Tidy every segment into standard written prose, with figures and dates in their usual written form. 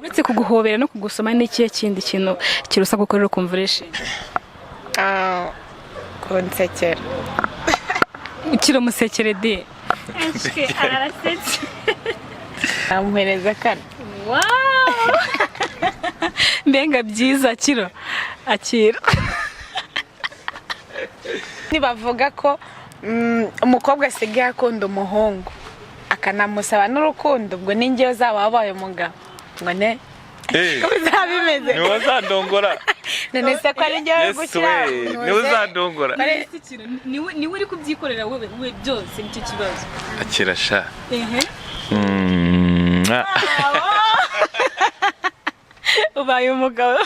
Uretse kuguhobera no kugusoma, ni ikihe kindi kintu kirusa gukorera ukumva urishimye? Ah, kunsekera. Kiramusekere de. Arasetse. Namuhereza kane. Mbega byiza! Kiro, akira. Nibavuga ko umukobwa asigaye akunda umuhungu akanamusaba n'urukundo, ubwo ni njyewe uzaba wabaye umugabo ngo ne Eh, ko bizaba bimeze. Niwe uzandongora. None se ko ari njyewe Yesu gushyira we, niwe uzandongora. Niwe uri kubyikorera wowe we byose, nicyo kibazo. Akira sha. Ehe. Mwah. Ubaye umugabo,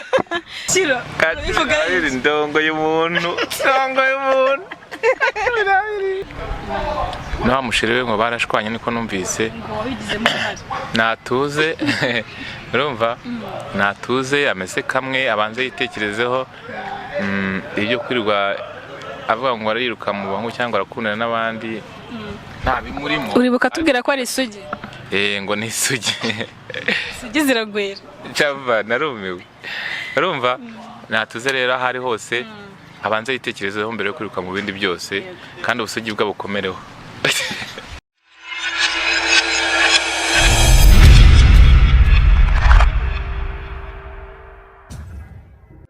Kiro. Urabivuga. Kati ndongo y'umuntu, ndongo y'umuntu. Na wa musheri we ngo barashwanye, niko numvise. Ngo wabigizemo uruhare. Natuze, urumva, natuze ameze kamwe, abanze yitekerezeho. Ibyo kwirirwa avuga ngo ariruka mu bahungu cyangwa arakundana n'abandi, nta bimurimo. Uribuka tubwira ko ari isugi. Eh, ngo ni isugi. Isugi ziragwira. Cyava narumiwe, urumva. Natuze rero aho ari hose, abanze yitekerezeho mbere yo kwiruka mu bindi byose, kandi ubusugi bwe bukomereho.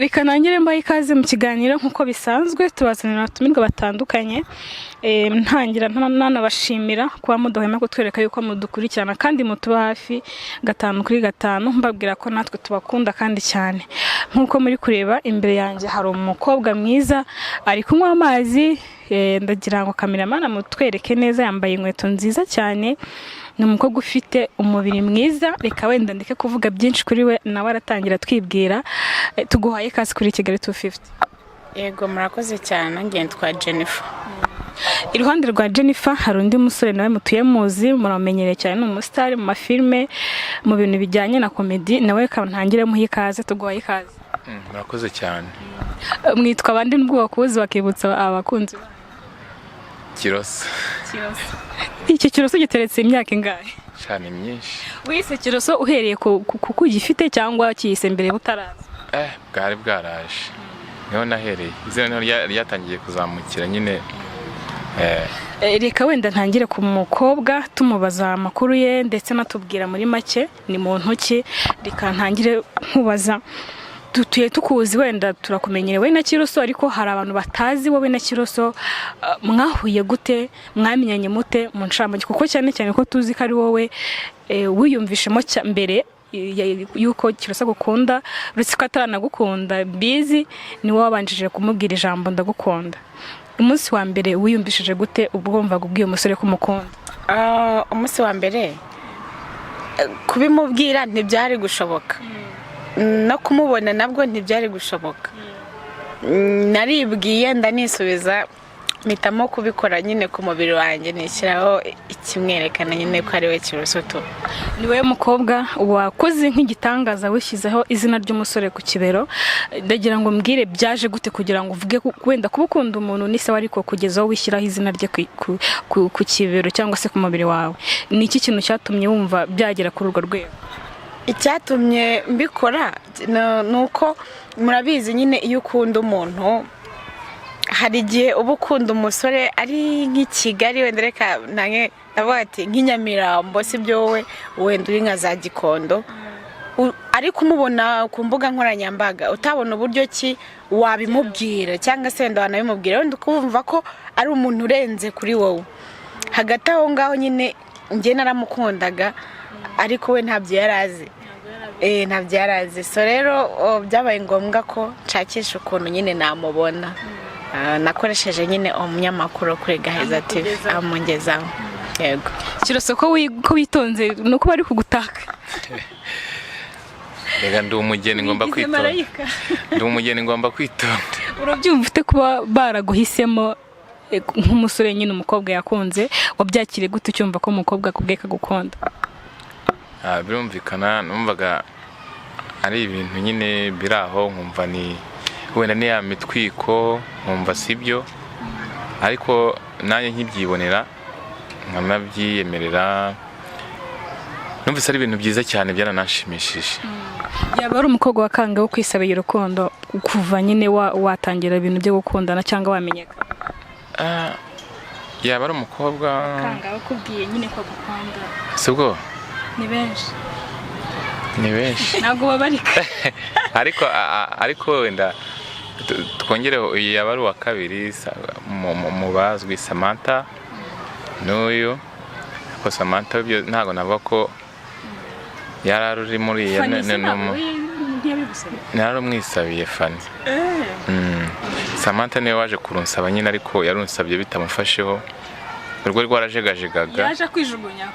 Reka nangire mbahe ikaze mu kiganiro. Nk'uko bisanzwe, tubazanira abatumirwa batandukanye. Ntangira nanabashimira kuba mudahwema kutwereka yuko mudukurikirana kandi mutuba hafi gatanu kuri gatanu, mbabwira ko natwe tubakunda kandi cyane. Nk'uko muri kureba imbere yanjye, hari umukobwa mwiza ari kunywa amazi. Ndagira ngo kameramani amutwereke neza. Yambaye inkweto nziza cyane, ni umukobwa ufite umubiri mwiza. Reka wenda ndeke kuvuga byinshi kuri we, nawe aratangira twibwira. Tuguhaye ikaze kuri Kigali 250. Yego, murakoze cyane. Nanjye nitwa Jennifer. Iruhande rwa Jennifer hari undi musore nawe mutuye muzi, muramenyereye cyane, ni umusitari mu mafilme, mu bintu bijyanye na komedi. Nawe reka ntangire muhe ikaze. Tuguhaye ikaze. Murakoze cyane. Mwitwa abandi nubwo bakuzi, bakibutsa abakunzi banyu. Kiroso. Icyo kiroso giteretse imyaka ingahe? Cyane, myinshi. Wise Kiroso uhereye ku gifite cyangwa kiyise mbere butaraza? Eh, bwari bwaraje, niho nahereye. Izina niho ryatangiye kuzamukira nyine. Reka wenda ntangire ku mukobwa, tumubaza amakuru ye ndetse anatubwira muri make ni muntu ki. Reka ntangire nkubaza, dutuye tukuzi, wenda turakumenyereye wowe na Kiroso, ariko hari abantu batazi wowe na Kiroso. Mwahuye gute? Mwamenyanye mute mu ncamake? Kuko cyane cyane ko tuzi ko ari wowe wiyumvishemo mbere yuko Kiroso agukunda, uretse ko ataranagukunda bizi, ni wowe wabanjije kumubwira ijambo "ndagukunda". Umunsi wa mbere wiyumvishije gute ubwo wumvaga ubwiye umusore ko umukunda? Ah, umunsi wa mbere, kubimubwira ntibyari gushoboka, no kumubona nabwo ntibyari gushoboka. Naribwiye ndanisubiza, mpitamo kubikora nyine ku mubiri wanjye, nishyiraho ikimwerekana nyine ko ari we Kiroso tu. Ni wowe mukobwa wakoze nk'igitangaza, wishyizeho izina ry'umusore ku kibero. Ndagira ngo mbwire byaje gute kugira ngo uvuge wenda kuba ukunda umuntu ni sawa, ariko kugeza aho wishyiraho izina rye ku kibero cyangwa se ku mubiri wawe, ni iki kintu cyatumye wumva byagera kuri urwo rwego? Icyatumye mbikora ni uko murabizi nyine, iyo ukunda umuntu, hari igihe uba ukunda umusore ari nk'i Kigali, wenda reka ntange ndavuga ati nk'i Nyamirambo, si byo wowe wenda uri nka za Gikondo, ariko umubona ku mbuga nkoranyambaga, utabona uburyo ki wabimubwira cyangwa se wenda wanabimubwira, wenda ukumva ko ari umuntu urenze kuri wowe. Hagati aho ngaho nyine njye naramukundaga, ariko we ntabyo yari azi. Ntabyo yari azi. So rero, byabaye ngombwa ko nshakisha ukuntu nyine namubona. Ah, nakoresheje nyine umunyamakuru kuri Gaheza TV, amungezaho, yego. Kiroso, ko witonze, ni uko bari kugutaka? Reka, ndi umugeni, ngomba Wigize kwitonda. marayika. Ndi umugeni, ngomba kwitonda. Urabyumva ufite kuba baraguhisemo nk'umusore nyine umukobwa yakunze? Wabyakiriye gute ucyumva ko umukobwa akubwiye ko agukunda? Ah, birumvikana, numvaga ari ibintu nyine biri aho, nkumva ni wenda ni ya mitwiko, nkumva si byo, ariko nanjye nkibyibonera nkanabyiyemerera, Numvise ari ibintu byiza cyane, byarananshimishije. Yaba ari umukobwa wa kangahe wo kwisabira urukundo kuva nyine watangira ibintu byo gukundana cyangwa wamenyekana? Ah, yaba ari umukobwa Kangahe ukubwiye nyine ko agukunda? Si ubwo. Ni benshi. Ni benshi. Ntabwo babarika. Ariko ariko wenda twongereho, uyu yaba ari uwa kabiri mu bazwi, Samantha n'uyu. Ariko Samantha byo ntabwo navuga ko yari ari muri iya. Fanny se ntabwo we ntiyabigusabye? Narumwisabiye Fanny. Samantha niwe waje kurunsaba nyine, ariko yarunsabye bitamufasheho, urwo rwarajegajegaga. Yaje kwijugunya.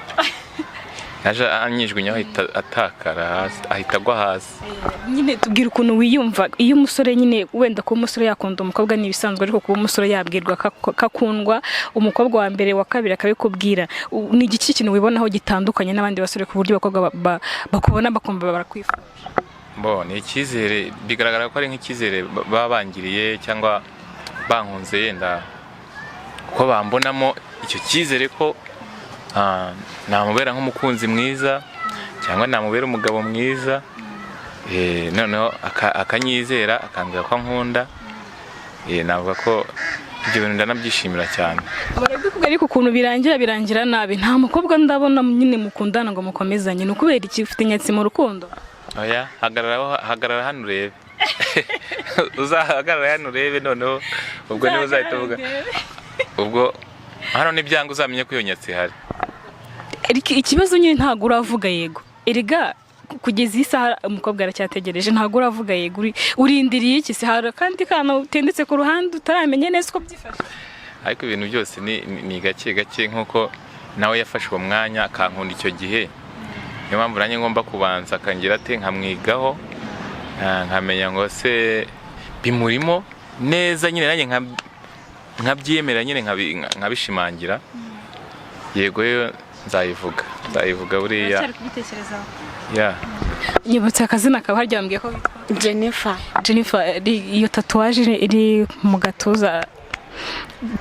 Yaje anyijugunyaho, ahita atakara hasi, ahita agwa hasi. Nyine tubwira ukuntu wiyumva iyo umusore nyine, wenda kuba umusore yakunda umukobwa ni ibisanzwe, ariko kuba umusore yabwirwa ko akundwa, umukobwa wa mbere, wa kabiri akabikubwira, ni igiki kintu wibonaho gitandukanye n'abandi basore ku buryo abakobwa bakubona bakumva barakwifuza? Bo ni icyizere, bigaragara ko ari nk'icyizere baba bangiriye cyangwa bankunze, yenda ko bambonamo icyo cyizere ko namubera nk'umukunzi mwiza cyangwa namubera umugabo mwiza. Noneho akanyizera, akambwira ko ankunda. Navuga ko ibyo bintu ndanabyishimira cyane. Barabikubwira, ariko ukuntu birangira, birangira nabi. Nta mukobwa ndabona nyine mukundana ngo mukomezanye. Ni ukubera iki? Ufite inyatsi mu rukundo? Oya, hagarara, hagarara hano urebe, uzahagarara hano urebe. Noneho ubwo niba uzahita uvuga ubwo hano n'ibyanga, uzamenye ko iyo nyatsi ihari. Ariko ikibazo nyine, ntabwo uravuga yego. Erega kugeza iyi saha umukobwa aracyategereje, ntabwo uravuga yego. Urindiriye iki se? Hari akandi kana utendetse ku ruhande utaramenya neza uko byifashe? Ariko ibintu byose ni gake gake, nk'uko nawe yafashe uwo mwanya akankunda icyo gihe. Niyo mpamvu nanjye ngomba kubanza akangira ate, nkamwigaho, nkamenya ngo se bimurimo neza nyine, nanjye nkabyemera nyine, nkabishimangira. Yego yo nzayivuga, nzayivuga buriya. Uracyari kubitekerezaho? Ya. Nyibutse akazina kawe, harya wambwiye ko witwa? Jennifer. Jennifer, iyo tatouage iri mu gatuza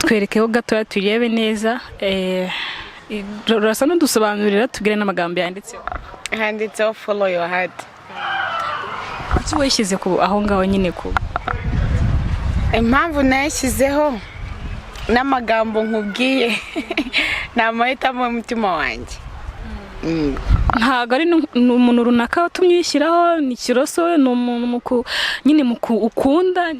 twerekeho gatoya turebe neza. Urasa n'udusobanurira, tubwire n'amagambo yanditseho. Handitseho "Follow your heart". Kuki wayishyize ku aho ngaho nyine ku Impamvu nayashyizeho n'amagambo nkubwiye ni amahitamo y'umutima wanjye. Ntabwo ari ni umuntu runaka watumye uyishyiraho? Ni Kiroso? Ni umuntu nyine ukunda?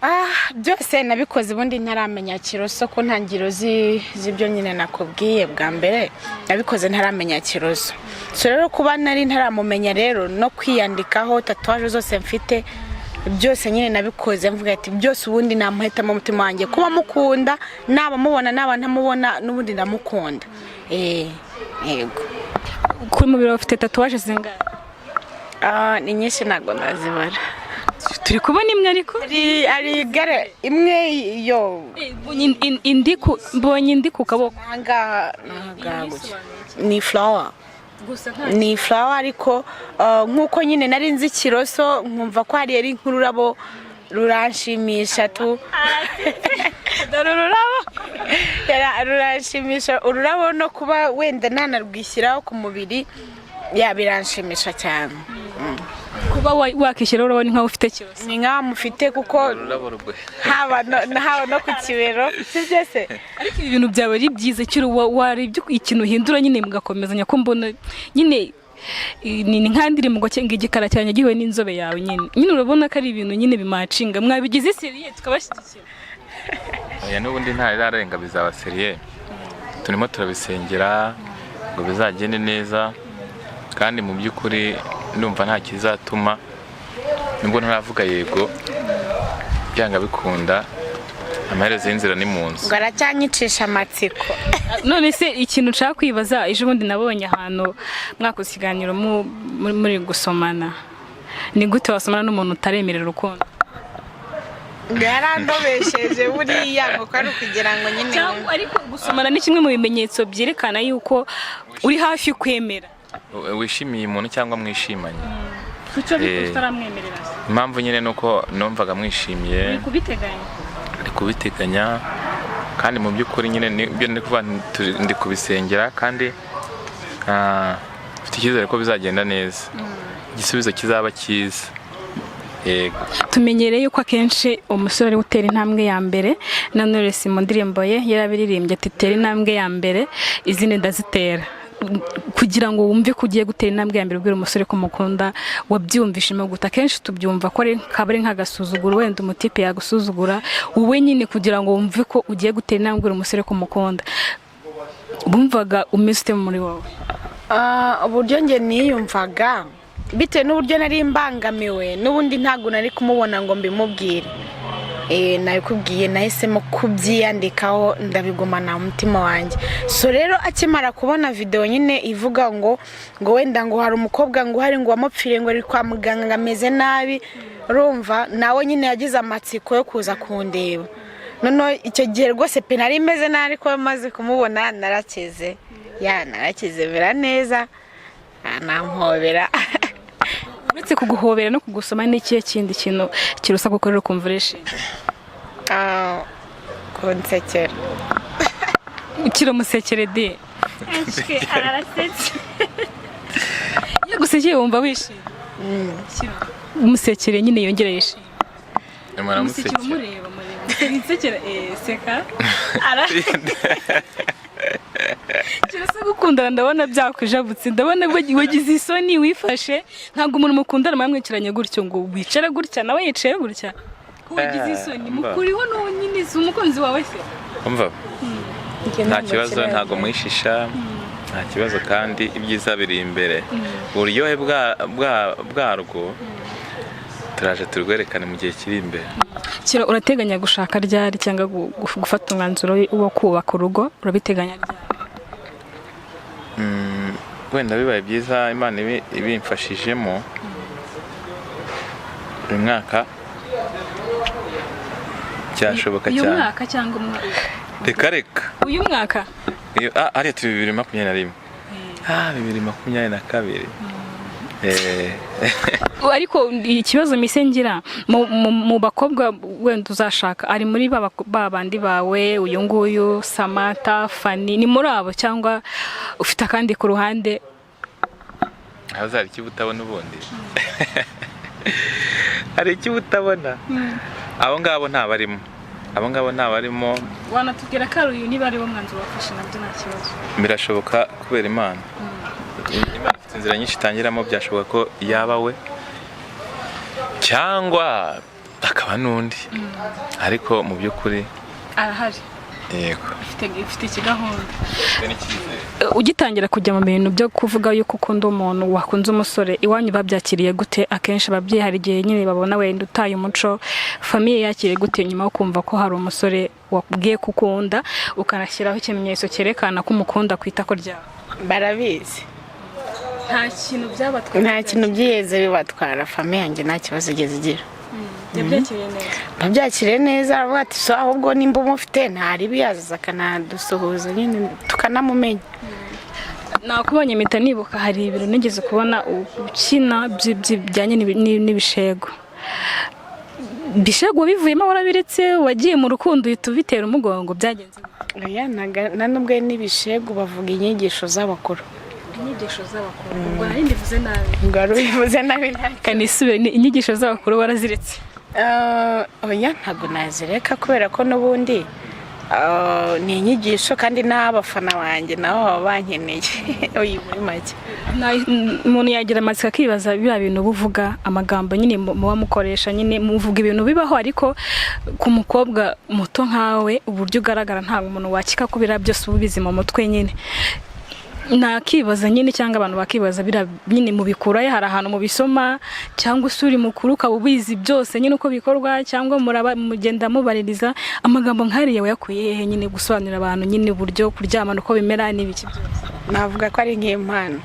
Ah, byose nabikoze ubundi ntaramenya Kiroso. Ku ntangiriro z'ibyo nyine nakubwiye bwa mbere, nabikoze ntaramenya Kiroso. So rero kuba nari ntaramumenya rero, no kwiyandikaho tatouage zose mfite, byose nyine nabikoze mvuga ati byose ubundi ni amahitamo umutima wanjye, kuba mukunda, naba mubona naba ntamubona, n'ubundi ndamukunda. Yego. Kuri mubiri wawe ufite tatouage zingahe? Ah, ni nyinshi, ntabwo nazibara. Turi kubona imwe ariko. Hari igare imwe yo. Mbonye indi ku kaboko. Ahangaha, ahangaha gutya ni flower. Gusa nta Ni flower, ariko nk'uko nyine nari nzi Kiroso, nkumva ko hari ari nk'ururabo ruranshimisha tu. Dore ururabo. Ruranshimisha ururabo, no kuba wenda nanarwishyiraho ku mubiri ya biranshimisha cyane. Kuba wakishyiraho urabona nkaho ufite Kiroso. Ni nkaho mufite kuko Ururabo rwe. haba no ku kibero, si byo se? Ariko ibi bintu byaba ari byiza kiri warebye ikintu uhindura nyine mugakomezanya, ko mbona nyine ni nka ndirimbo ngo igikara cyanjye gihuye n'inzobe yawe. Nyine urabona ko ari ibintu nyine bimacinga, mwabigize sérieux tukabashyigikira. Oya, n'ubundi ntararenga bizaba sérieux. Turimo turabisengera ngo bizagende neza, kandi mu by'ukuri ndumva nta kizatuma, nubwo ntaravuga yego, byanga bikunda amaherezo y'inzira ni mu nzu. Ngo aracyanyicisha amatsiko. None se ikintu nshaka kwibaza, ejo bundi nabonye ahantu mwakoze ikiganiro muri gusomana. Ni gute wasomana n'umuntu utaremerera urukundo? Ngo yarandobesheje buriya, ngo ko ari ukugira ngo nyine Cyangwa ariko gusomana ni kimwe mu bimenyetso byerekana yuko uri hafi kwemera. Wishimiye umuntu cyangwa mwishimanye. Kuki wabikoze utaramwemerera se? Impamvu nyine ni uko numvaga mwishimiye. Uri kubiteganya? Ndi kubiteganya, kandi mu by'ukuri nyine nibyo ndi kuvuga nti ndi kubisengera, kandi mfite Mfite icyizere ko bizagenda neza, igisubizo kizaba cyiza, yego. Tumenyereye yuko akenshi umusore ari gutera intambwe ya mbere. Na Knowless mu ndirimbo ye yarabiririmbye ati: "Tera intambwe ya mbere, izindi ndazitera." Kugira ngo wumve ko ugiye gutera intambwe ya mbere ubwira umusore ko umukunda, wabyumvishemo gute? Akenshi tubyumva ko kaba ari nk'agasuzuguro, wenda umutipe yagusuzugura. Wowe nyine kugira ngo wumve ko ugiye gutera intambwe ubwira umusore ko umukunda, wumvaga umeze ute muri wowe? Uburyo njye niyumvaga, bitewe n'uburyo nari mbangamiwe n'ubundi, ntabwo nari kumubona ngo mbimubwire. Nabikubwiye, nahisemo kubyiyandikaho, ndabigumana mu mutima wanjye. So rero akimara kubona videwo nyine ivuga ngo wenda ngo hari umukobwa ngo uhari ngo wamupfiriye, ngo ari kwa muganga, ngo ameze nabi, urumva nawe nyine yagize amatsiko yo kuza kundeba. Noneho icyo gihe rwose pe nari meze nabi, ariko maze kumubona narakize, ya narakize mera neza, nampobera. Uretse kuguhobera no kugusoma, ni ikihe kindi kintu kirusa gukorera ukumva urishimye? Kunsekera. Ukiri de arasetse, iyo gusekeye wumva wishimye. Umusekere nyine yongere yishimye. Nyuma umusekere. Aramusekera. Umureba, mureba, nsekera, seka. Kirasa gukundana, ndabona byakujabutse, ndabona wagize isoni, wifashe. Ntabwo umuntu mukundana mwamwicaranye gutyo ngo wicare gutya, nawe yicaye gutya, ko wagize isoni. Mba. Mukuriho n'uwo nyine si umukunzi wawe se? Umva, nta kibazo, ntabwo mwishisha, nta kibazo, kandi ibyiza biri imbere. Uburyohe bwarwo turaje turwerekane mu gihe kiri imbere. Kira, urateganya gushaka ryari cyangwa gufata umwanzuro wo kubaka urugo, urabiteganya ryari? Wenda bibaye byiza, Imana ibimfashijemo, uyu mwaka byashoboka Uyu cyane. mwaka cyangwa umwaka? Reka reka. Uyu mwaka? Hariya turi 2021, 2022. Ariko ikibazo mise ngira, mu bakobwa wenda uzashaka, ari muri ba bandi bawe, uyu nguyu Samantha, Fanny, ni muri abo cyangwa ufite akandi ku ruhande? Aho hari icyo utabona, ubundi hari icyo utabona. Abo ngabo ntabarimo, abo ngabo ntabarimo. Wanatubwira ko ari uyu, niba ari wo mwanzuro wafashe nabyo nta kibazo. Birashoboka kubera Imana. Imana ifite inzira nyinshi itangiramo. Byashoboka ko yaba we cyangwa akaba n'undi, ariko mu by'ukuri Arahari. Yego. Ufite ikigahunda. Mfite n'icyizere. Ugitangira kujya mu bintu byo kuvuga yuko ukunda umuntu, wakunze umusore, iwanyu babyakiriye gute? Akenshi ababyeyi hari igihe nyine babona wenda utaye umuco. Famille yakiriye gute nyuma yo kumva ko hari umusore wakubwiye ko ukunda, ukanashyiraho ikimenyetso cyerekana ko umukunda ku itako ryawe? Barabizi. Nta kintu byabatwaye? Nta kintu byigeze bibatwara. Famille yanjye nta kibazo igeze igira. Yabyakiriye neza? Babyakiriye neza, aravuga ati: "So ahubwo nimba umufite ntaribi, yazaza akanadusuhuza nyine tukanamumenya." Nakubonye mpita nibuka hari ibintu nigeze kubona ukina bijyanye n'ibishego. Bishego bivuyemo, warabiretse, wagiye mu rukundo uhita ubitera umugongo, byagenze gute? Oya, nta nubwo ari n'ibishego, bavuga inyigisho z'abakuru. Inyigisho z'abakuru, ubwo nari mbivuze nabi. Ngo wari ubivuze nabi, nta Kanisubire, ni inyigisho z'abakuru, waraziretse? Oya, ntabwo nazireka kubera ko n'ubundi ni inyigisho, kandi n'abafana banjye nabo baba bankeneye, uyu muri make. Umuntu yagira amatsiko akibaza biriya bintu uba uvuga, amagambo nyine muba mukoresha, nyine muvuga ibintu bibaho, ariko ku mukobwa muto nkawe, uburyo ugaragara, ntabwo umuntu wakika ko biriya byose uba ubizi mu mutwe nyine. Nakibaza nyine, cyangwa abantu bakibaza, biriya nyine mubikurahe? Hari ahantu mubisoma, cyangwa se uri mukuru ukaba ubizi byose nyine uko bikorwa, cyangwa muraba mugenda mubaririza? Amagambo nk'ariya wayakuye hehe nyine, gusobanurira abantu nyine uburyo kuryamana uko bimera n'ibiki byose? Navuga ko ari nk'impano.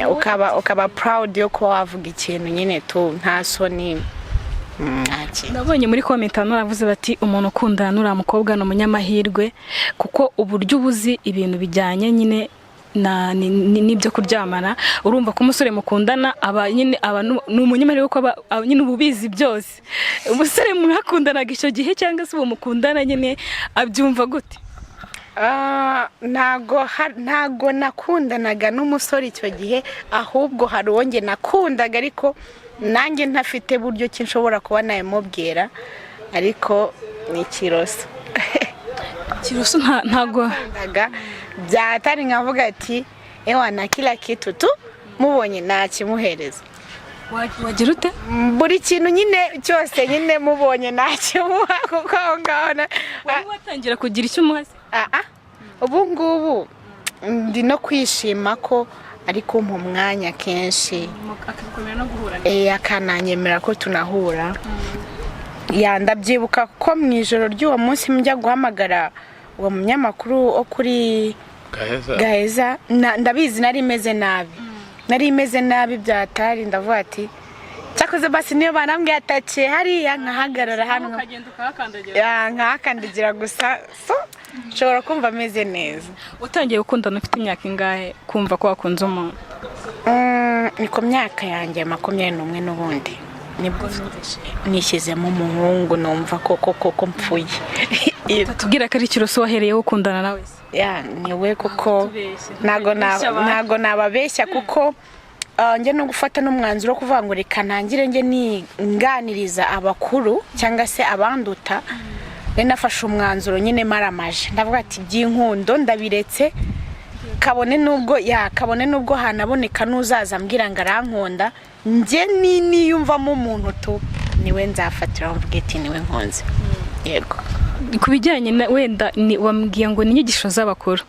Ukaba proud yo kuba wavuga ikintu nyine tu nta soni. Nta kintu. Nabonye muri comment hano baravuze bati: "Umuntu ukundana n'uriya mukobwa ni umunyamahirwe, kuko uburyo uba uzi ibintu bijyanye nyine n'ibyo kuryamana." Urumva ko umusore mukundana aba nyine aba ni umunyamahirwe, kuko aba nyine uba ubizi byose. Umusore mwakundanaga icyo gihe cyangwa se uwo mukundana nyine abyumva gute? Ntago nakundanaga n'umusore icyo gihe, ahubwo hari uwo njye nakundaga, ariko nanjye ntafite buryo ki nshobora kuba nabimubwira, ariko ni ikiroso. Kiroso ntago Nakundaga byatari, nkavuga ati: "Ewa, na kila kitu tu mubonye nakimuhereza." Wagira ute? Buri kintu nyine cyose nyine mubonye nakimuha, kuko aho ngaho Wari watangira kugira icyo umuha se? Ah, ubu ngubu ndi no kwishima ko ari kumpa umwanya kenshi. Akagukomera no guhura. Akananyemera ko tunahura. Ya, ndabyibuka ko mu ijoro ry'uwo munsi njya guhamagara uwo munyamakuru wo kuri Gaheza. Gaheza, ndabizi nari meze nabi, nari meze nabi byatari. Ndavuga ati: "Cyakoze basi niyo banambwiye ataciye hariya, nkahagarara hano." Ukagenda ukahakandagira. Ya, nkahakandagira gusa, so nshobora kumva ameze neza. Utangiye gukundana ufite imyaka ingahe, kumva ko wakunze umuntu? Ni ku myaka yanjye 21 n'ubundi nibwo nishyizemo umuhungu, numva koko koko mpfuye. Tubwira ko ari ikiroso wahereyeho ukundana nawe se? Ya, niwe, kuko Tubeshye. ntago Tubeshya abantu. ntago nababeshya, kuko njye no gufata n'umwanzuro wo kuvuga ngo reka ntangire njye ninganiriza abakuru cyangwa se abanduta, nari nafashe umwanzuro nyine maramaje, ndavuga ati: "By'inkundo ndabiretse, kabone nubwo hanaboneka n'uzaza ambwira ngo arankunda, njye ni niyumvamo umuntu tu niwe nzafatiraho mvuge ati niwe nkunze." Yego. Ku bijyanye na wenda ni wambwiye ngo ni inyigisho z'abakuru.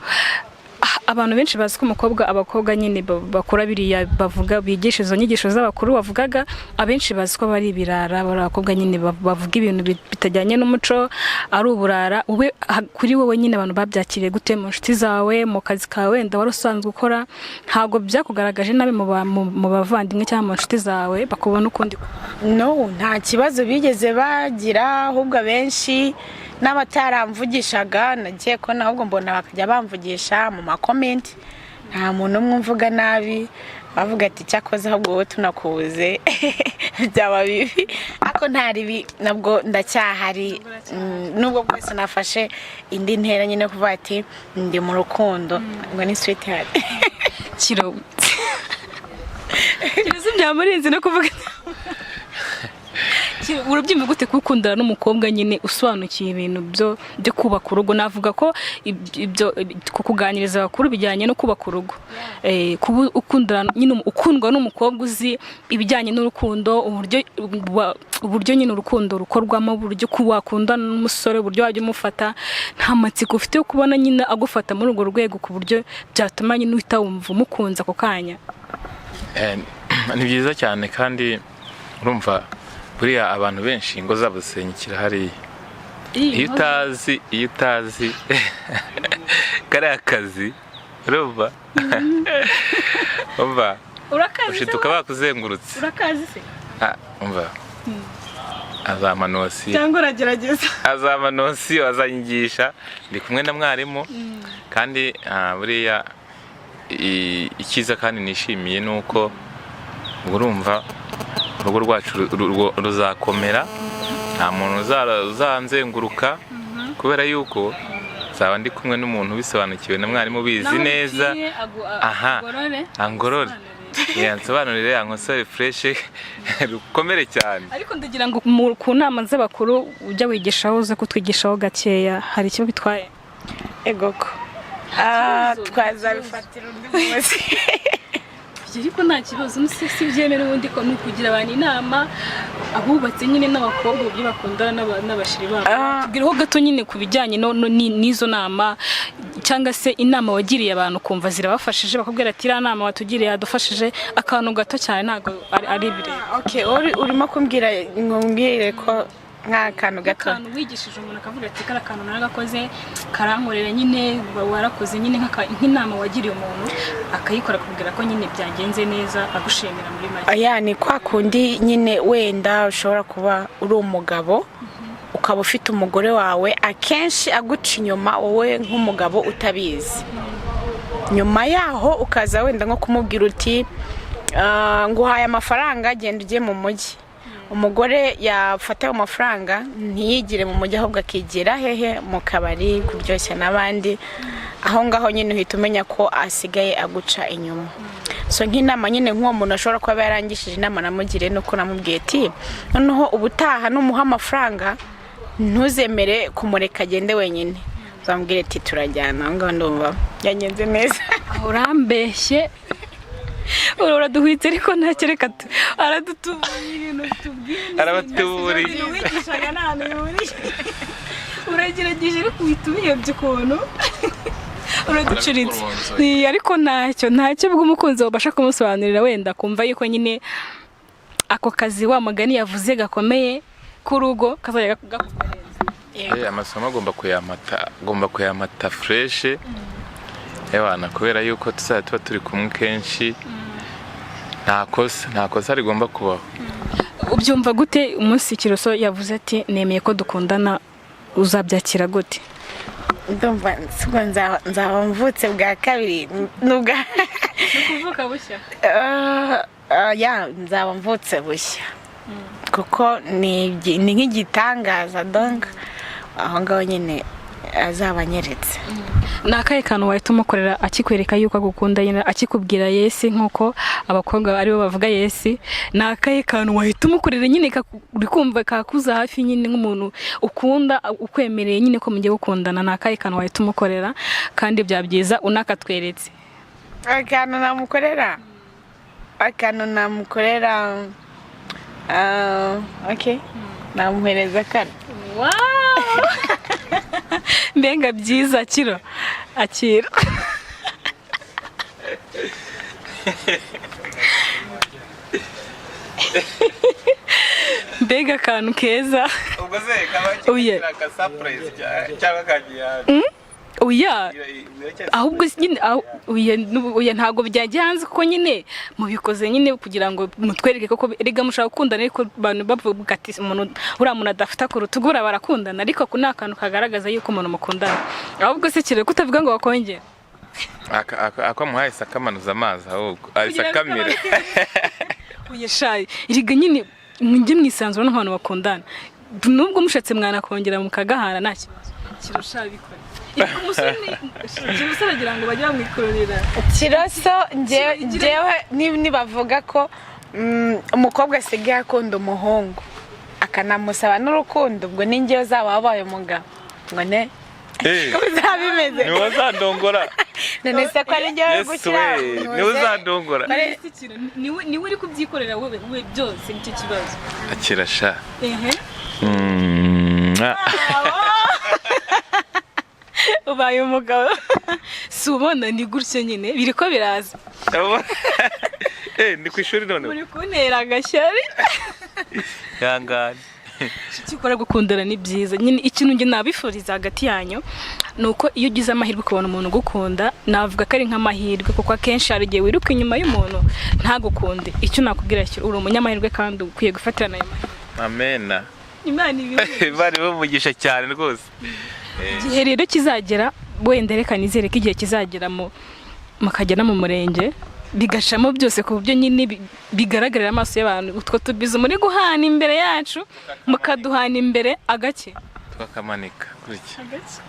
Abantu benshi bazi ko umukobwa, abakobwa nyine bakora biriya bavuga, bigisha izo nyigisho z'abakuru bavugaga, abenshi bazi ko bari ibirara, bari abakobwa nyine bavuga ibintu bitajyanye n'umuco, ari uburara. Ube kuri wowe nyine abantu babyakiriye gute mu nshuti zawe, mu kazi kawe wenda wari usanzwe ukora? Ntabwo byakugaragaje nabi mu bavandimwe cyangwa mu nshuti zawe, bakubona ukundi? No, nta kibazo bigeze bagira, ahubwo abenshi n'abataramvugishaga nagiye kubona ahubwo mbona bakajya bamvugisha mu ma comments. Nta muntu umwe umvuga nabi, bavuga ati: "Cyakoze ahubwo wowe tunakuze byaba bibi." Ariko nta ribi, nabwo ndacyahari. Nubwo bwose nafashe indi ntera nyine kuvuga ati ndi mu rukundo, ngo ni sweetheart. Kiro kiroso byamurenze no kuvuga. Urabyumva gute gukundana n'umukobwa nyine usobanukiwe ibintu byo kubaka urugo? Navuga ko ibyo kukuganiriza abakuru bijyanye no kubaka urugo. Kuba ukundana nyine, ukundwa n'umukobwa uzi ibijyanye n'urukundo, uburyo nyine urukundo rukorwamo, uburyo wakundana n'umusore, uburyo wajya umufata, nta matsiko ufite yo kubona nyine agufata muri urwo rwego ku buryo byatuma nyine uhita wumva umukunze ako kanya? Ni byiza cyane, kandi urumva buriya abantu benshi ingo zabo zisenyukira hariya iyo utazi kariya kazi, urumva, umva. Urakazi se? Ushituka bakuzengurutse. Urakazi se? Ah, umva, azampa notion. Cyangwa uragerageza? Azampa notion, azanyigisha, ndi kumwe na mwarimu. Kandi buriya icyiza kandi nishimiye ni uko urumva urugo rwacu ruzakomera, nta muntu uzanzenguruka, kubera yuko nzaba ndi kumwe n'umuntu ubisobanukiwe na mwarimu ubizi neza. Aha. Angorore, yansobanurire, yankosore fresh, rukomere cyane. Ariko ndagira ngo ku nama z'abakuru ujya wigishaho, uze kutwigishaho gakeya. Hari icyo bitwaye? Egoko. Twazabifatira undi munsi. Ibyo ariko nta kibazo, si byemera ubundi ko ni ukugira abantu inama, abubatse nyine n'abakobwa, uburyo bakundana n'abashiri babo. Tubwireho gato nyine ku bijyanye n'izo nama, cyangwa se inama wagiriye abantu ukumva zirabafashije, bakubwira ati: "Iriya nama watugiriye yadufashije." Akantu gato cyane, ntabwo ari birebire. Okay, urimo kumbwira ngo mbwire ko nk'akantu gato? Akantu wigishije umuntu akavuga ati: "Kariya kantu naragakoze karankorera nyine." Warakoze nyine nk'inama wagiriye umuntu akayikora, akakubwira ko nyine byagenze neza, agushimira muri make. Aya ni kwa kundi nyine wenda ushobora kuba uri umugabo, ukaba ufite umugore wawe, akenshi aguca inyuma wowe nk'umugabo utabizi. Nyuma yaho ukaza wenda nko kumubwira uti: "Nguhaye amafaranga, genda ujye mu mujyi." Umugore yafata ayo mafaranga ntiyigire mu mujyi, ahubwo akigira hehe? Mu kabari, kuryoshya n'abandi. Aho ngaho nyine uhita umenya ko asigaye aguca inyuma. So nk'inama nyine, nk'uwo muntu ashobora kuba yarangishije inama namugiriye, nuko namubwiye ati: "Noneho ubutaha numuha amafaranga, ntuzemere kumureka agende wenyine, uzamubwire ati turajyana." Aho ngaho ndumva byagenze neza. Urambeshye, uraduhwitse, ariko ntacyo, reka aradutuburiye ibintu tubwiye. Arabatuburiye. Ibintu wigishaga nta hantu bihuriye. Uragerageje, ariko uhita ubihebye ukuntu uraducuritse. Arabikurunzoye. Ariko ntacyo ubwo umukunzi wabasha kumusobanurira, wenda kumva yuko nyine ako kazi wa mugani yavuze gakomeye k'urugo kazajya gakorwa neza. Amasomo agomba kuyamata fresh ewana, kubera yuko tuzajya tuba turi kumwe kenshi, nta kosa rigomba kubaho. Ubyumva gute umunsi Kiroso yavuze ati: "Nemeye ko dukundana"? Uzabyakira gute? Ndumva sibwo nzaba mvutse bwa kabiri nubwa Kuvuka bushya. Ya, nzaba mvutse bushya, kuko ni nk'igitangaza. Donc aho ngaho nyine azaba anyeretse. Ni akahe kantu wahita umukorera akikwereka yuko agukunda nyine, akikubwira yes, nk'uko abakobwa aribo bavuga yes? Ni akahe kantu wahita umukorera nyine uri kumva kakuza hafi nyine, nk'umuntu ukunda ukwemereye nyine ko mugiye gukundana? Ni akahe kantu wahita umukorera, kandi byaba byiza unakatweretse? Akantu namukorera, okay, namuhereza kano. Mbega byiza! Kiro, akira. Mbega akantu keza! Ubwo se kaba Oya. ka surprise cyangwa kagiye hanze? Oya, ahubwo nyine oya, oya, ntabwo byajya hanze, kuko nyine mubikoze nyine kugira ngo mutwereke koko erega mushaka gukundana. Ariko abantu bavuga ati: "Umuntu uriya muntu adafata ku rutugu, uriya barakundana." Ariko ako ni akantu kagaragaza yuko umuntu mukundana. Ahubwo se kire kutavuga ngo wakongera? Ako muhaye sakamanuza amazi, ahubwo ahise Kugira ngo akamira. Oya shayi, erega nyine mujye mwisanzura n'abantu bakundana. Nubwo mushatse mwanakongera mukagahana, nta kibazo. Kirusha bikora umusore agira ngo bajye bamwikururira. Kiroso, njyewe nibavuga ko umukobwa asigaye akunda umuhungu akanamusaba n'urukundo, ubwo ni njyewe uzaba wabaye umugabo ngo ne ko bizaba bimeze. Niwe uzandongora. None se ko ari njyewe Yesu gushyira we, niwe uzandongora. Niwe uri kubyikorera wowe, we byose, nicyo kibazo. Akira sha. Ehe. Mwah. Ubaye umugabo, si ubona ni gutyo nyine biri ko biraza. Ni ku ishuri none. Muri kuntera agashyari. Ihangane. Icyo ukora, gukundana ni byiza nyine. Ikintu njye nabifuriza hagati yanyu ni uko iyo ugize amahirwe ukabona umuntu ugukunda, navuga ko ari nk'amahirwe, kuko akenshi hari igihe wiruka inyuma y'umuntu ntagukunde. Icyo nakubwira cyo, uri umunyamahirwe kandi ukwiye gufatirana ayo mahirwe. Amena. Imana ibihe. Imana ibamugisha cyane rwose. Igihe rero kizagera, wenda reka nizere ko igihe kizagera mu mukajya no mu murenge, bigacamo byose, ku buryo nyine bigaragarira amaso y'abantu. Utwo tubizo muri guhana imbere yacu, mukaduhana imbere agake. Tukakamanika gutya. Agake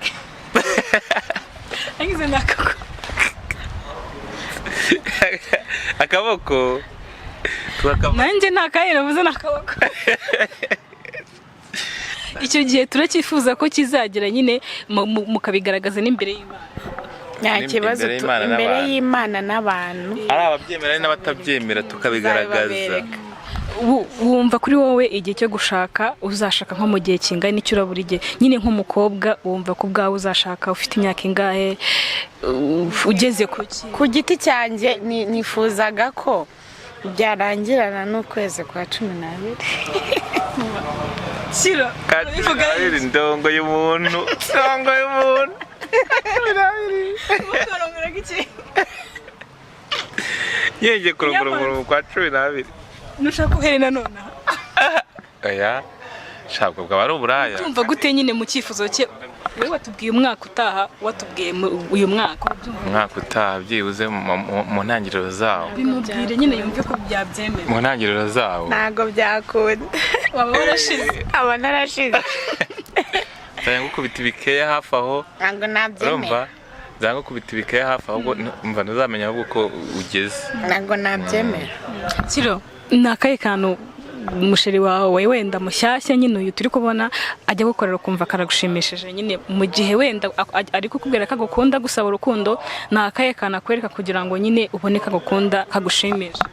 agize nakako. Akaboko tukakamanika. Nanjye nta kahe navuze n'akaboko. Icyo gihe turacyifuza ko kizagera nyine mukabigaragaza n'imbere y'Imana. Nta kibazo. Imbere y'Imana Imbere n'abantu. y'Imana n'abantu. Ari ababyemera ari n'abatabyemera, tukabigaragaza. Tuzabibereka. Wumva kuri wowe igihe cyo gushaka uzashaka nko mu gihe kingana icyo? Urabura igihe nyine, nk'umukobwa wumva ko ubwawe uzashaka ufite imyaka ingahe, ugeze ku ki? Ku giti cyanjye nifuzaga ko byarangirana n'ukwezi kwa 12. Shiro. Bivuga indongo y'umuntu, indongo y'umuntu. Iki? Yengeye kurongora umuntu mu kwa 12. Nushaka uhere nonaha. Oya, shabwo bwaba ari uburaya. Tumva gute nyine mu cyifuzo cye? Wowe watubwiye umwaka utaha, watubwiye uyu mwaka. Umwaka utaha byibuze mu ntangiriro zawo. Bimubwire nyine yumve ko byabyemera. Mu ntangiriro zawo. Ntabwo byakunda. Waba warashize. Aba narashize. Nzajya ngukubita ibikeya hafi aho. Ntabwo nabyemera. Urumva, nzajya ngukubita ibikeya hafi aho, ubwo umva ntuzamenya ahubwo ko ugeze. Ntabwo nabyemera. Kiro, ni akahe kantu umusheri wawe wenda mushyashya nyine uyu turi kubona ajya gukorera ukumva karagushimishije nyine, mu gihe wenda ari kukubwira ko agukunda, gusaba urukundo, ni akahe kantu akwereka kugira ngo nyine ubone ko agukunda, kagushimisha,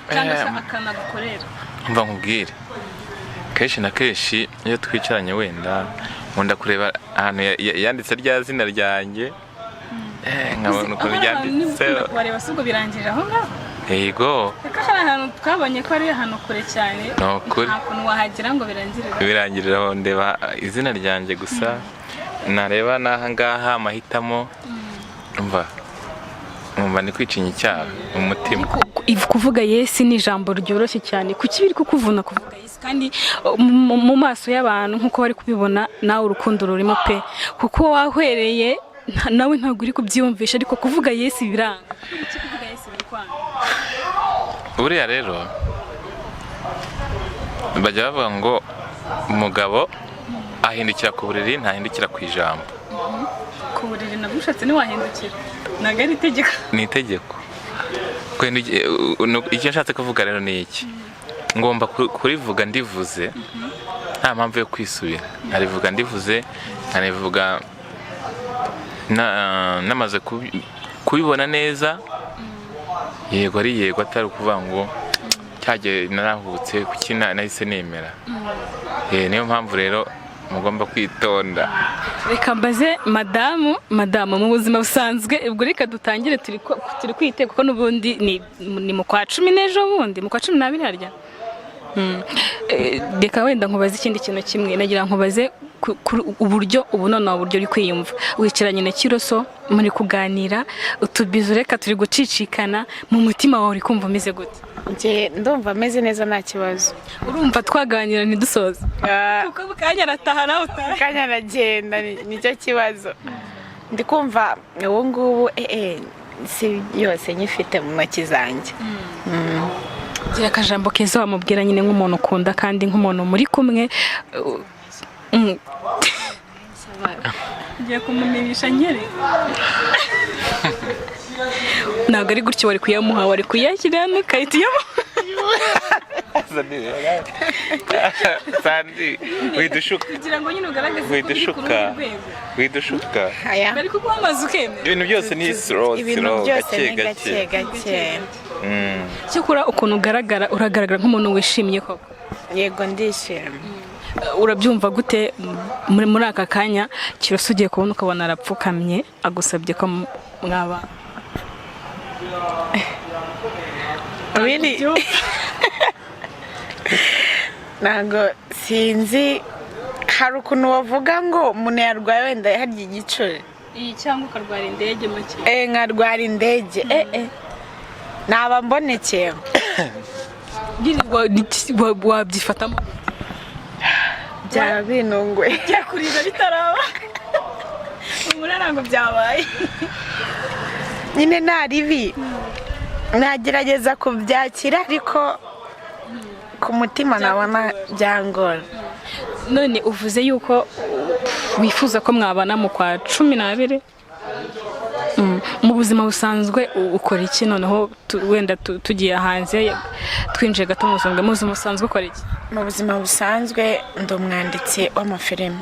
cyangwa se akanagukorera? Mva nkubwire, kenshi na kenshi iyo twicaranye wenda nkunda kureba ahantu yanditse rya zina ryanjye, nkabona ukuntu ryanditse. Wareba si ubwo birangirira aho ngaho? Yego. Kuko hari ahantu twabonye ko ari ahantu kure cyane. Ni ukuri. Nta kuntu wahagera ngo birangirire. Birangirira aho, ndeba izina ryanjye gusa, nareba n'aha ngaha amahitamo, mva nkumva ni kwicinya icyaha mu mutima. Kuvuga yes ni ijambo ryoroshye cyane. Kuki biri kukuvuna kuvuga yes, kandi mu maso y'abantu nk'uko bari kubibona nawe urukundo rurimo pe, kuko wahwereye nawe ntabwo uri kubyiyumvisha, ariko kuvuga yes biranga? Kuki kuvuga yes biri kwanga? Buriya rero bajya bavuga ngo umugabo ahindukira ku buriri, ntahindukira ku ijambo. Ku buriri nabwo ushatse ntiwahindukira, ntabwo ari itegeko. Ni itegeko. Icyo nshatse kuvuga rero ni iki: ngomba kurivuga ndivuze, nta mpamvu yo kwisubira. Nkarivuga ndivuze, nkarivuga namaze kubibona neza, yego ari yego, atari ukuvuga ngo cyagiye narahubutse, kuki nahise nemera. Niyo mpamvu rero mugomba kwitonda. Reka mbaze madamu. Madamu, mu buzima busanzwe ubwo reka dutangire, turi kwite kuko n'ubundi ni mu kwa 10 n'ejo bundi mu kwa 12 harya. Reka wenda nkubaze ikindi kintu kimwe. Nagira nkubaze uburyo ubu noneho uburyo uri kwiyumva wicaranye na Kiroso, muri kuganira utubizo, reka turi gucicikana, mu mutima wawe uri kumva umeze gute? Njye ndumva ameze neza, nta kibazo. Urumva twaganira ntidusoze? Ah. Kuko mu kanya arataha nawe utaha. Akanya aragenda, nicyo kibazo. Ndi kumva ubu ngubu si yose nyifite mu ntoki zanjye. Gira akajambo keza wamubwira nyine nk'umuntu ukunda kandi nk'umuntu muri kumwe. Ngiye kumuminisha nkere. Ntabwo ari gutyo wari kuyamuha, wari kuyashyira hano ukahita uyamuha. Sandi, widushuka. Kugira ngo nyine ugaragaze ko biri ku Widushuka. rundi rwego. Widushuka. Aya. Bari kuguha amazi ukemera. Ibintu byose ni slow. Ibintu Slow. byose Gake ni gake. gake. Gake. Cyakora ukuntu ugaragara, uragaragara nk'umuntu wishimye koko. Yego, ndishimye. Urabyumva gute muri aka kanya Kiroso ugiye kubona ukabona arapfukamye agusabye ko mwaba? Really? Ntabwo sinzi, hari ukuntu bavuga ngo umuntu yarwaye wenda harya igicuri. Iyi cyangwa ukarwara indege make. Nkarwara indege, naba mbonekeye. Wabyifatamo? Byaba binunguye. Byakurira bitaraba umura, ntabwo byabaye. Nyine nta ribi, nagerageza kubyakira, ariko ku mutima nabona byangora. None uvuze yuko wifuza ko mwabana mu kwa 12. Mu buzima busanzwe ukora iki? Noneho wenda tugiye hanze, twinjiye gato mu buzima bwawe. Mu buzima busanzwe ukora iki? Mu buzima busanzwe ndi umwanditsi w'amafilime.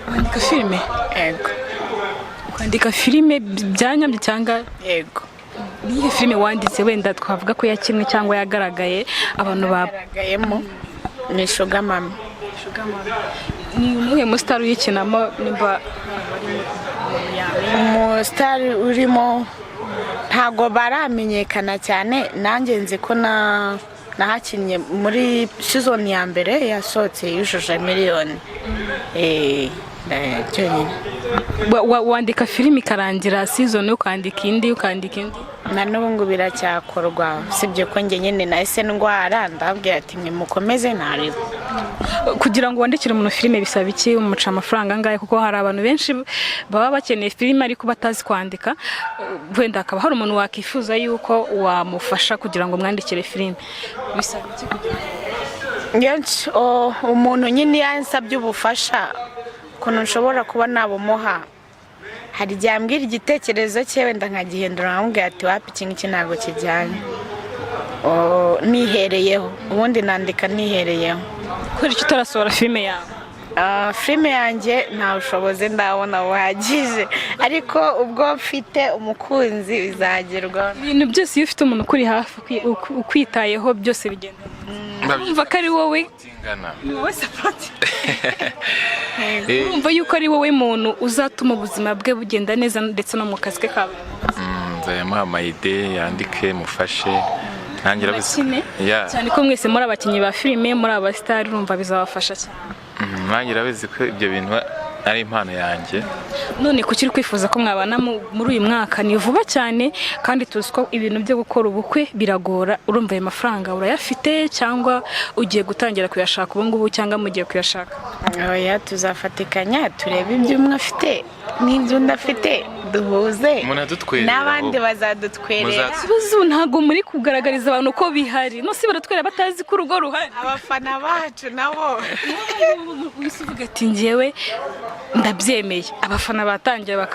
Wandika filime? Yego. Kwandika filime byanyabyo cyangwa? Yego. Niyihe filime wanditse wenda twavuga ko yakinwe cyangwa yagaragaye abantu ba? Yagaragayemo ni Sugar Mami. Ni umuhe musitari uyikinamo nimba? Umusitari urimo ntabwo baramenyekana cyane. Nanjye nzi ko na nahakinnye muri season ya mbere yasohotse yujuje miliyoni cyonyine. Wandika filime ikarangira season, ukandika indi, ukandika indi? Na n'ubu ngubu biracyakorwa, usibye ko njye nyine nahise ndwara, ndababwira ati mwe mukomeze ntareba. Kugira ngo wandikire umuntu filime bisaba iki? Umuca amafaranga angahe? Kuko hari abantu benshi baba bakeneye filime ariko batazi kwandika. Wenda hakaba hari umuntu wakifuza yuko wamufasha kugira ngo mwandikire filime, bisaba iki kugira ngo Umuntu nyine yansabye ubufasha, ukuntu nshobora kuba nabumuha, hari igihe ambwira igitekerezo cye, wenda nkagihindura, nkamubwira ati: "Wapi, iki ngiki ntabwo kijyanye." Nihereyeho, ubundi nandika nihereyeho. Kubera icyo utarasohora filime yawe? Filime yanjye nta bushobozi ndabona buhagije, ariko ubwo mfite umukunzi bizagerwaho. Ibintu byose, iyo ufite umuntu ukuri hafi, ukwitayeho, byose bigenda neza. Urumva ko ari wowe Tingana. Ni wowe support. Urumva yuko ari wowe muntu uzatuma ubuzima bwe bugenda neza, ndetse no mu kazi ke ka buri munsi. Nzayamuha ama idée, yandike, mufashe nanjye urabizi. Bakine cyane ko mwese muri abakinnyi ba filime, muri abasitari, urumva bizabafasha cyane. Nanjye urabizi ko ibyo bintu ari impano yanjye. None kuki uri kwifuza ko mwabana muri uyu mwaka? Ni vuba cyane, kandi tuzi ko ibintu byo gukora ubukwe biragora. Urumva ayo mafaranga urayafite, cyangwa ugiye gutangira kuyashaka ubu ngubu, cyangwa mugiye kuyashaka? Oya, tuzafatikanya, turebe ibyo umwe afite n'ibyo undi afite, duhuze. Umuntu adutwerera N'abandi ahubwo. bazadutwerera. Ikibazo, ntabwo muri kugaragariza abantu ko bihari. No si baratwerera batazi ko urugo ruhari? Abafana bacu nabo. Wese uvuga ati: "Njyewe ndabyemeye." Abafana batangira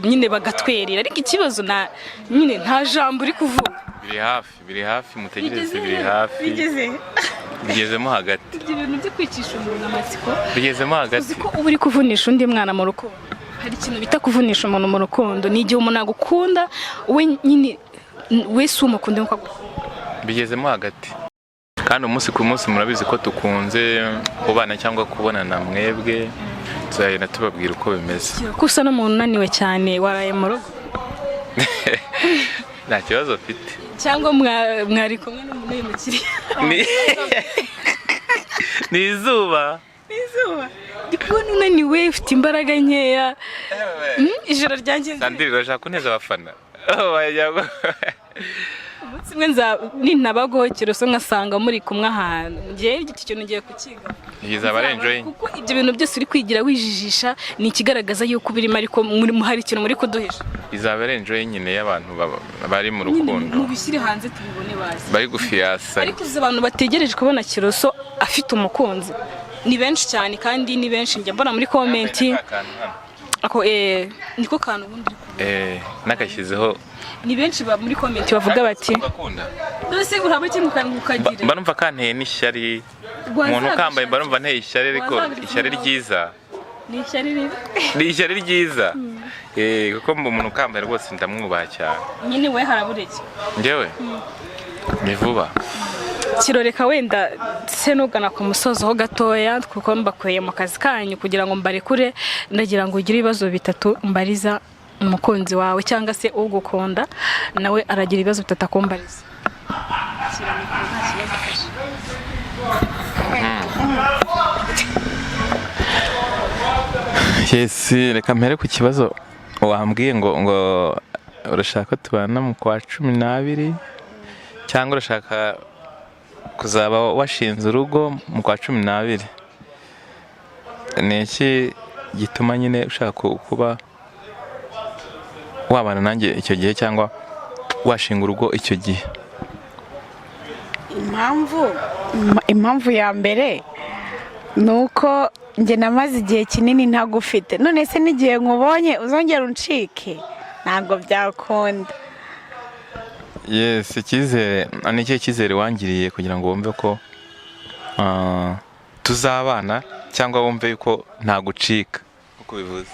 nyine bagatwerera, ariko ikibazo na nyine nta jambo uri kuvuga. Biri hafi, biri hafi, mutegereze. Bigeze Biri he? hafi. Bigeze. Bigezemo hagati. Ibyo bintu byo kwicisha umuntu amatsiko. Bigezemo hagati. Uzi ko uba uri kuvunisha undi mwana mu rukundo? Hari ikintu bita kuvunisha umuntu mu rukundo, ni igihe umuntu agukunda we nyine, we si umukunda nkuko agukunda. Bigezemo hagati, kandi umunsi ku munsi murabizi ko tukunze kubana cyangwa kubonana mwebwe, tuzagenda tubabwira uko bimeze. Ko usa n'umuntu unaniwe cyane, waraye mu rugo? Nta kibazo mfite. Cyangwa mwari kumwe n'umuntu w'umukiriya? Ni izuba. Izuba. Ndi kubona unaniwe, ufite imbaraga nkeya. Ijoro ryanjye. Sandrine, urashaka kuneza abafana? Oh, wagira Umunsi umwe nintabagoho Kiroso nkasanga muri kumwe ahantu, ngewe iki kintu ngiye kukiga. Izaba ari enjoying. Kuko ibyo bintu byose uri kwigira wijijisha ni ikigaragaza yuko ubirimo, ariko hari ikintu muri kuduhisha. Izaba ari enjoying nyine y'abantu bari mu Nyine rukundo. Mubishyire hanze tubibone bazi. Bari gufiyasa. Ariko uzi abantu bategereje kubona Kiroso afite umukunzi ni benshi cyane, kandi ni benshi njya mbona muri comment. Ako niko kantu ubundi uri kubona. Nakashyizeho. Ni benshi muri comment bavuga bati Bakunda. Mbese uraba kimwe ukagira Mba numva kanteye n'ishyari. Umuntu ukambaye mba numva nteye ishyari, ariko Wazagushakira. ishyari ryiza. Ni ishyari ribi. Ni ishyari ryiza, kuko umuntu ukambaye rwose ndamwubaha cyane. Nyine we harabura iki? Njyewe ni vuba. Kiroreka wenda se nugana ku musozo ho gatoya, kuko mbakuye mu kazi kanyu kugira ngo mbarekure, ndagira ngo ugire ibibazo bitatu mbariza umukunzi wawe, cyangwa se ugukunda nawe aragira ibibazo bitatu akumbariza. Shyira mikoro, nta kibazo afashe. Yes, reka mpere ku kibazo wambwiye ngo urashaka ko tubana mu kwa 12, cyangwa urashaka kuzaba washinze urugo mu kwa 12. Ni iki gituma nyine ushaka kuba wabana nanjye icyo gihe, cyangwa washinga urugo icyo gihe? Impamvu ya mbere ni uko njye namaze igihe kinini ntagufite. None se n'igihe nkubonye uzongera uncike? Ntabwo byakunda. Yes, icyizere ni ikihe cyizere wangiriye kugira ngo wumve ko tuzabana, cyangwa wumve yuko ntagucika uko bivuze?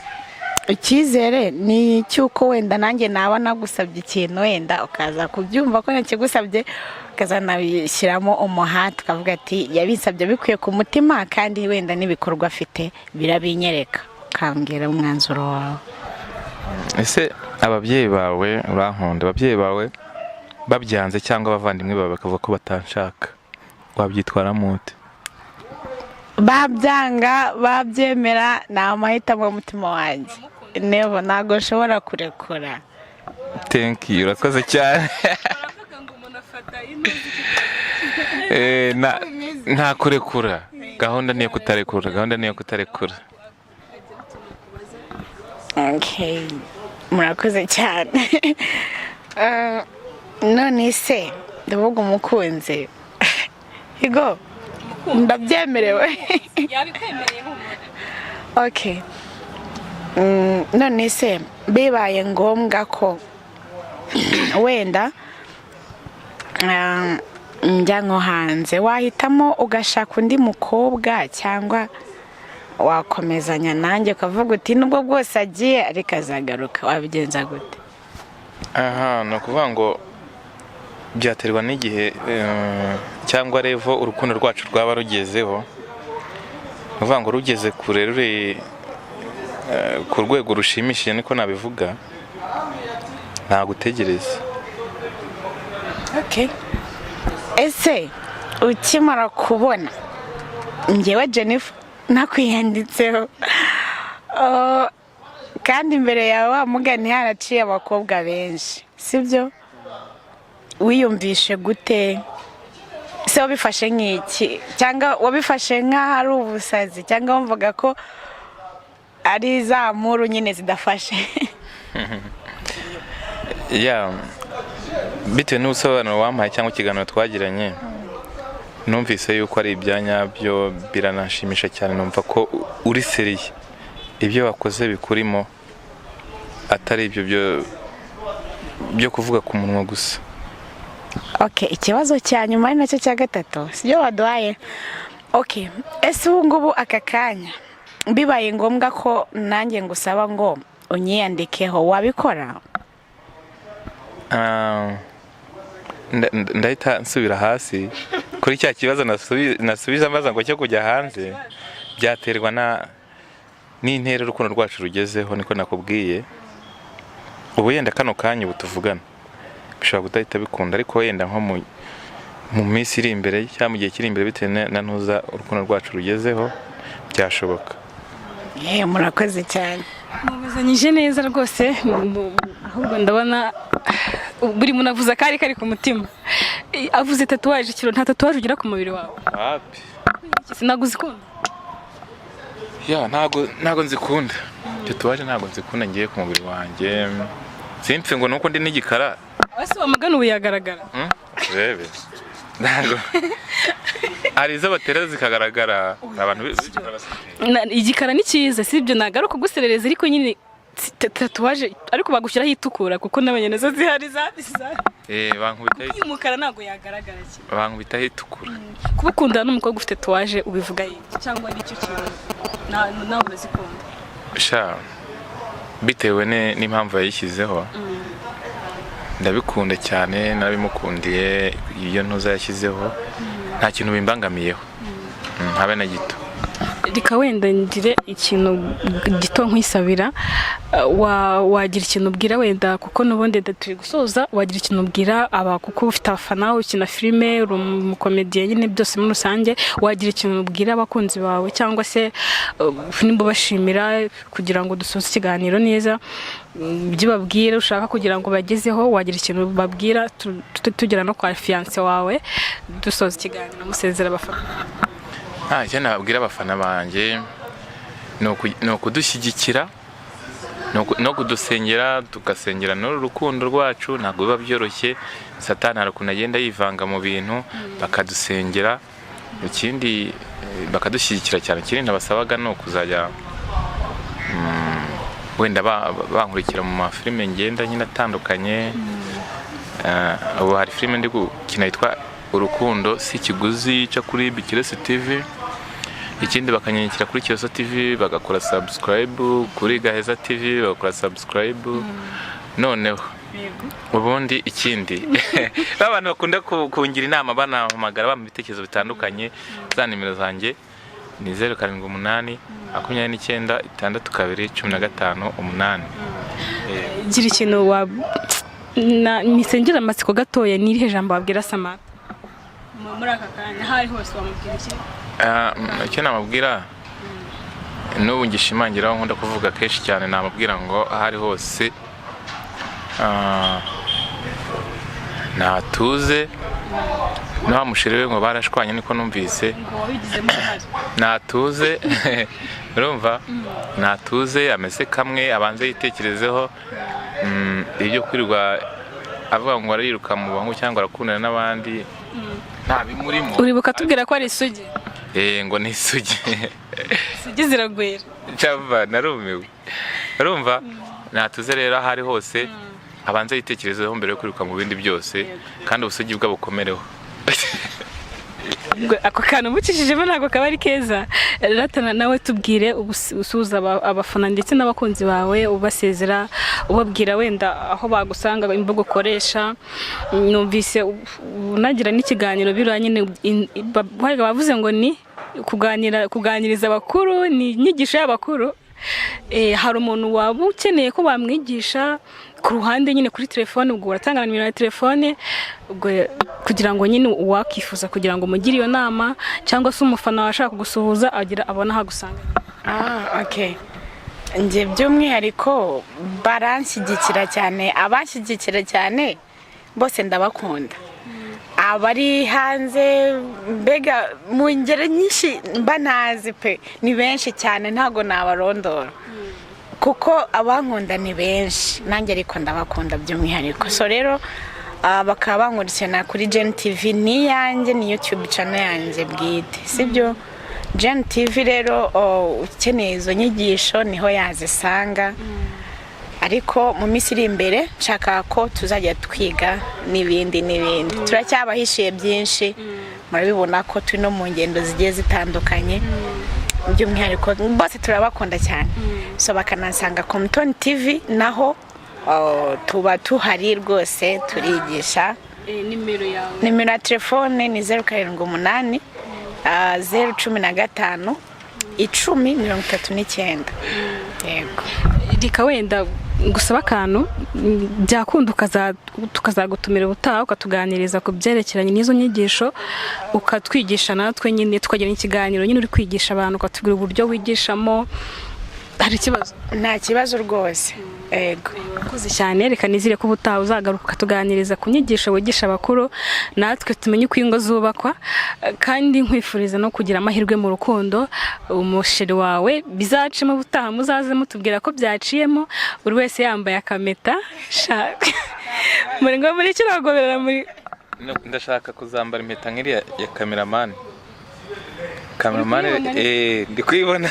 Icyizere ni icy'uko wenda nanjye naba nagusabye ikintu, wenda ukaza kubyumva ko nakigusabye, ukazanabishyiramo umuhate, ukavuga ati: "Yabinsabye bikwiye ku mutima, kandi wenda n'ibikorwa afite birabinyereka," ukambwira umwanzuro wawe. Ese ababyeyi bawe, urankunda, ababyeyi bawe babyanze cyangwa abavandimwe bawe bakavuga ko batanshaka, wabyitwaramo ute? Babyanga, babyemera, ni amahitamo y'umutima wanjye. Nebo ntabwo nshobora kurekura. Thank you, urakoze cyane. Baravuga ngo umuntu afata intuzi. Nta kurekura. Gahunda niyo kutarekura, gahunda niyo kutarekura. Okay, murakoze cyane. None se ndavuga umukunzi higo, ndabyemerewe? Yabikwemereye humura. Okay. None se bibaye ngombwa ko wenda njya nko hanze, wahitamo ugashaka undi mukobwa cyangwa wakomezanya nanjye ukavuga uti nubwo bwose agiye ariko azagaruka? Wabigenza gute? Aha ni ukuvuga ngo byaterwa n'igihe cyangwa level urukundo rwacu rwaba rugezeho. Ni ukuvuga ngo rugeze kure, ruri ku rwego rushimishije, niko nabivuga, nta gutegereza. Okay. Ese ukimara kubona njyewe Jennifer nakwiyanditseho, kandi imbere yawe wa mugani haraciye abakobwa benshi, sibyo, wiyumvishe gute se? Wabifashe nk'iki, cyangwa wabifashe nk'aho ari ubusazi, cyangwa wumvaga ko ari za nkuru nyine zidafashe? Ya, bitewe n'ubusobanuro wampaye cyangwa ikiganiro twagiranye, numvise yuko ari ibya nyabyo, biranashimisha cyane. Numva ko uri sérieux, ibyo wakoze bikurimo, atari ibyo byo kuvuga ku munwa gusa. Ok, ikibazo cya nyuma ari nacyo cya gatatu, sibyo waduhaye? Ok, ese ubu ngubu aka kanya bibaye ngombwa ko nanjye ngusaba ngo unyiyandikeho, wabikora? Ah, ndahita nsubira hasi kuri cya kibazo nasubiza mbaza ngo cyo kujya hanze. Byaterwa na n'intera urukundo rwacu rugezeho, niko nakubwiye. Ubu yenda kano kanya ubu tuvugana bishobora kudahita bikunda, ariko wenda nko mu minsi iri imbere cyangwa mu gihe kiri imbere, bitewe na ntuza urukundo rwacu rugezeho, byashoboka. Yewe, murakoze cyane. Mubuzanyije neza rwose. Ahubwo ndabona buri muntu avuze akari kari ku mutima. Avuze tatouage kiro, nta tatouage ugira ku mubiri wawe? Wapi. Ntabwo uzikunda? Ya, ntago nzikunda. Tatouage ntago nzikunda ngiye ku mubiri wanjye, simpfe ngo nuko ndi n'igikara. Ese wamagana ubu yagaragara? Rebe, ntago hari izo batera zikagaragara abantu b'igikara basigaye. Igikara ni cyiza, si ibyo, ntabwo ari ukuguserereza, ariko nyine tatouage ariko bagushyiraho itukura, kuko n'abanye nazo zihari Bankubitaho umukara ntabwo yagaragara cyane. Bankubitaho itukura. Kuba ukundana n'umukobwa ufite tatouage ubivuga iki, cyangwa ari icyo kintu nawe urazikunda? Sha, bitewe n'impamvu yayishyizeho, ndabikunda cyane, narabimukundiye. Iyo ntuza yashyizeho nta kintu bimbangamiyeho, habe na gito. Reka wenda ngire ikintu gito nkwisabira. Wagira ikintu ubwira wenda, kuko n'ubundi turi gusoza, wagira ikintu ubwira aba, kuko ufite abafana, ukina filime, uri umukomediye, nyine byose muri rusange, wagira ikintu ubwira abakunzi bawe cyangwa se nimba ubashimira, kugira ngo dusoze ikiganiro neza, ibyo ubabwira ushaka kugira ngo bagezeho, wagira ikintu babwira, tugera no kwa fiancé wawe, dusoza ikiganiro musezera abafana. Nta icyo nababwira abafana banjye, ni ukudushyigikira, no kudusengera, tugasengera n'uru rukundo rwacu. Ntabwo biba byoroshye, Satani hari ukuntu agenda yivanga mu bintu, bakadusengera. Ikindi bakadushyigikira cyane. Ikindi nabasabaga ni ukuzajya wenda bankurikira mu mafilime ngenda nyine atandukanye. Ubu hari filime ndi gukina yitwa Urukundo si ikiguzi cyo kuri Bikiresi TV. Ikindi bakanyandikira kuri Kiyoso TV, bagakora subscribe, kuri Gaheza TV bagakora subscribe. Noneho ubundi ikindi, abantu bakunda kungira inama, banampamagara, bampa ibitekerezo bitandukanye, za nimero zanjye ni 0782962158. Gira ikintu wa nisengera amatsiko gatoya, ni irihe jambo wabwira Samantha muri aka kanya, aho ari hose wamubwira iki? Icyo namubwira n'ubu ngishimangiraho, nkunda kuvuga kenshi cyane, namubwira ngo aho ari hose natuze. Na wa musheri we ngo barashwanye, niko numvise. Natuze, urumva, natuze ameze kamwe, abanze yitekerezeho. Ibyo kwirirwa avuga ngo ariruka mu bahungu cyangwa arakundana n'abandi, nta bimurimo. Uribuka tubwira ko ari isugi. Eh, ngo ni isugi. Isugi ziragwira. Cyava narumiwe, urumva. Natuze rero aho ari hose, abanze yitekerezeho mbere yo kwiruka mu bindi byose, kandi ubusugi bwe bukomereho. Ubwo ako kantu mucishijemo ntabwo kaba ari keza. Ratana nawe tubwire, usuhuza abafana ndetse n'abakunzi bawe, ubasezera, ubabwira wenda aho bagusanga, imbuga ukoresha. Numvise unagira n'ikiganiro biriya nyine bavuze ngo ni kuganira, kuganiriza abakuru, ni inyigisho y'abakuru. Hari umuntu waba ukeneye ko bamwigisha ku ruhande nyine kuri telefone, ubwo uratanga nimero ya telefone, ubwo kugira ngo nyine uwakifuza kugira ngo mugire iyo nama, cyangwa se umufana washaka kugusuhuza agira abona aho agusanga. Ah, okay. Njye by'umwihariko baranshyigikira cyane, abanshyigikira cyane bose ndabakunda, abari hanze, mbega mu ngeri nyinshi mba ntazi pe, ni benshi cyane, ntabwo nabarondora kuko abankunda ni benshi, nanjye ariko ndabakunda by'umwihariko. So rero bakaba bankurikirana kuri Gen TV, ni iyanjye, ni YouTube channel yanjye bwite, sibyo? Gen TV rero, ukeneye izo nyigisho niho yazisanga, ariko mu minsi iri imbere nshaka ko tuzajya twiga n'ibindi n'ibindi. Turacyabahishiye byinshi, murabibona ko turi no mu ngendo zigiye zitandukanye. By'umwihariko bose turabakunda cyane. So bakanansanga ku Mutoni TV naho, tuba tuhari rwose, turigisha. Nimero yawe? Nimero ya telefone ni 078 015 10 39, yego. Reka wenda gusaba akantu, byakunda tukazagutumira ubutaha, ukatuganiriza ku byerekeranye n'izo nyigisho, ukatwigisha natwe nyine, tukagira ikiganiro nyine uri kwigisha abantu, ukatubwira uburyo wigishamo. Hari ikibazo? Nta kibazo rwose, yego. Urakoze cyane. Reka nizire ko ubutaha uzagaruka ukatuganiriza ku nyigisho wigisha abakuru, natwe tumenye uko ingo zubakwa. Kandi nkwifuriza no kugira amahirwe mu rukundo, umusheri wawe bizacemo ubutaha, muzaze mutubwira ko byaciyemo, buri wese yambaye akameta. Sha, muri ngo muri kiragoberera muri No, ndashaka kuzambara impeta nk'iriya ya kameramani. Kameramani, eh, ndi kuyibona,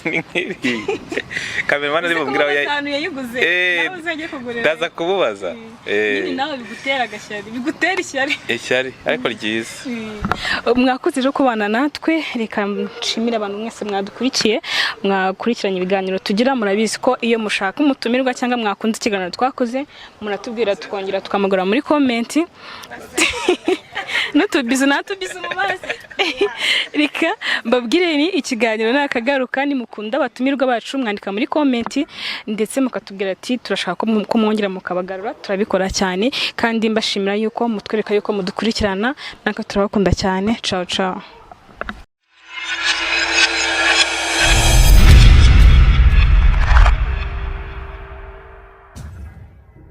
ni nk'iriya kameramani ari bubwira aho yayiguze. Eh, nawe uzajye kugurira. Ndaza kububaza. Nyine nawe bigutera agashyari, bigutera ishyari. Ishyari ariko ryiza. Mwakoze rero kubana natwe. Reka nshimire abantu mwese mwadukurikiye, mwakurikiranye ibiganiro tugira. Murabizi ko iyo mushaka umutumirwa cyangwa mwakunze ikiganiro twakoze, muratubwira tukongera tukamugura muri comment n'utubizu natubizu mu mazi. Reka mbabwire, ni ikiganiro nakagaruka. Nimukunda abatumirwa bacu, mwandika muri comment ndetse mukatubwira ati turashaka ko mwongera mukabagarura. Turabikora cyane, kandi mbashimira yuko mutwereka yuko mudukurikirana. Natwe turabakunda cyane. Ciao ciao.